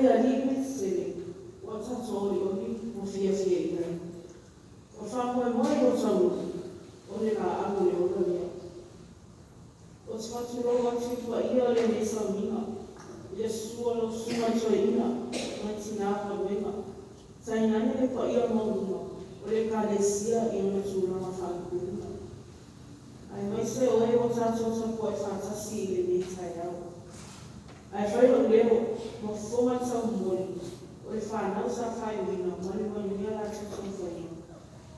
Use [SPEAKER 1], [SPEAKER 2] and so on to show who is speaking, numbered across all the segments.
[SPEAKER 1] le Alii ma tetele ua tatou olioli ma fiafia i ai. O le faamoemoe ua taunuu, o le laau o le ola lea. Ou te faatulou atu i le paia o lenei sauniga, i le susu o lau Susuga i Toeaina ma Tina Galuega, tainane le paia maualuga o le Ekalesia i ona tulaga faalupeluga, aemaise o e ua tatou tapuai faatasi i lenei taeao. Ae fai lou leo ma fofoga le taumomoli o le fanau sa faaiuina ma le manuia latou taumafaiga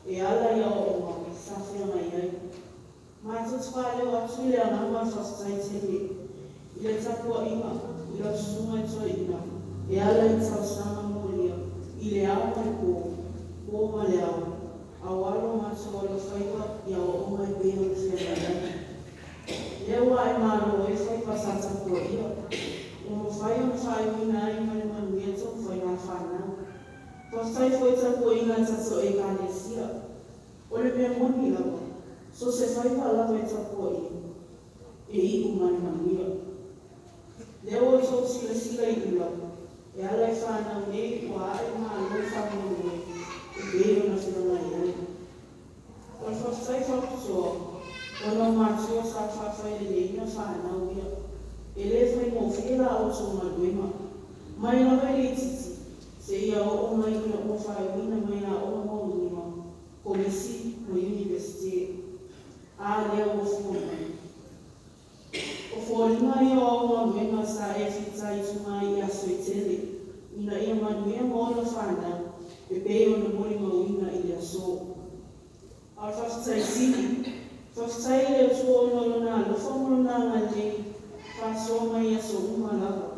[SPEAKER 1] e ala i aoaoga sa feagai ai. Matou te faaleo atu i le agaga o le faafetai tele i le tapuaiga i lau Susuga i Toeaina e ala i talosaga molia i le ao ma le po, po ma le ao, aua lo matou alofaiva i aoaoga e pei ona feagai ai. Lea ua ae malo ai faiva sa tapuaia, ua mafai ona faaiuina ai ma le manuia taumafaiga a fanau. Faafetai foi i tapuaiga a tatou Ekalesia. O le mea moni lava, so se faiva lava e tapuaia, e iu ma le manuia. Lea ua outou silasila i ula, e ala i fanau nei ua ae malo le faamoemoe e pei ona feagai ai. O le faafetai faapitoa ona o matua sa faafaileleina fanau ia. E le faigofie la outou galuega. Mai lava i le itiiti seia oo mai ina ua faaiuina mai aoga maualuluga, kolisi ma iunivesite. A lea ua fua mai. O foliga ia o au galuega sa e fitaituga ai i aso e tele, ina ia manuia ma ola fanau e pei ona molimauina i le aso. A o le faafetai sili, faafetai i le Atua ona o Lona alofa ma Lona agalelei faasoa mai i aso uma lava,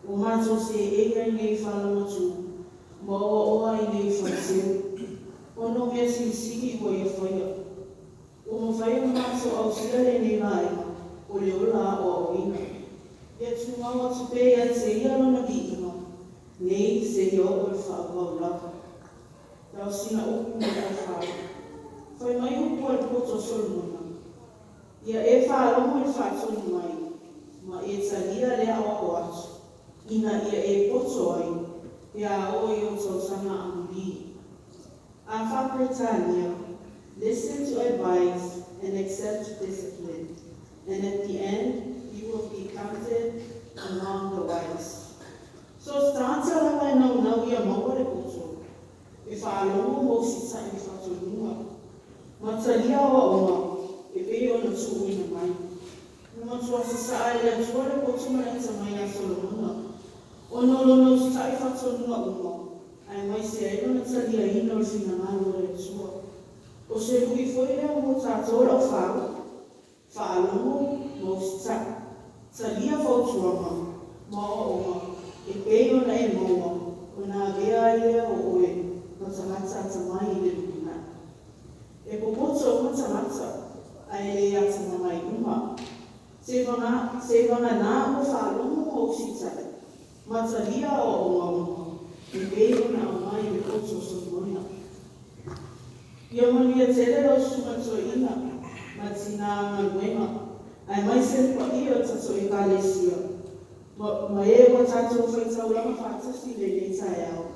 [SPEAKER 1] ua matou seei ai nei i Falamatū ma oaoa ai nei i Faleseu, ona o mea silisili ua ia faia. Ua mafai ona matou ausia lenei vaega o le ola aoaoina. Ia tumau atu pea ia te ia lona viiga, nei seia oo i le faaauau lava. Na o sina upu mo le aufā. Fai mai upu a le poto o Solomona, Ia e faalogo i le faatonu mai, ma e talia le aoao atu, ina ia e poto ai, pe a oo i ou tausaga amulī. A faa-Peretania, Listen to advice and accept discipline, and at the end you will be counted among the wise. So se tagata lava e naunau ia maua le poto, e faalogo ma usitai i le faatonuga, ma talia aoaoga e pei ona tuuina mai. Ua matua sasaa e le Atua le poto ma le atamai ia Solomona, ona o lona usitai i faatonuga uma, aemaise ai lona taliaina o le finagalo o le Atua. O se lui foi lea mo tatou le aufau, faalogo ma usitai, talia fautuaga ma aoaoga e pei ona e maua ona avea ai lea o oe ma tagata atamai i le lumanai. E popoto uma tagata, ae le atamamai uma. Seivaga, seivaga ua faalogo ma usitai, ma talia aoaoga uma e pei ona aumai i le poto o Solomona. Ia manuia tele lau Susuga Toeaina ma Tina Galuega, aemaise le paia o tatou Ekalesia ma e ua tatou faitaulaga faatasi i lenei taeao,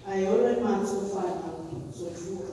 [SPEAKER 1] ae ola i matou fanau. Soifua.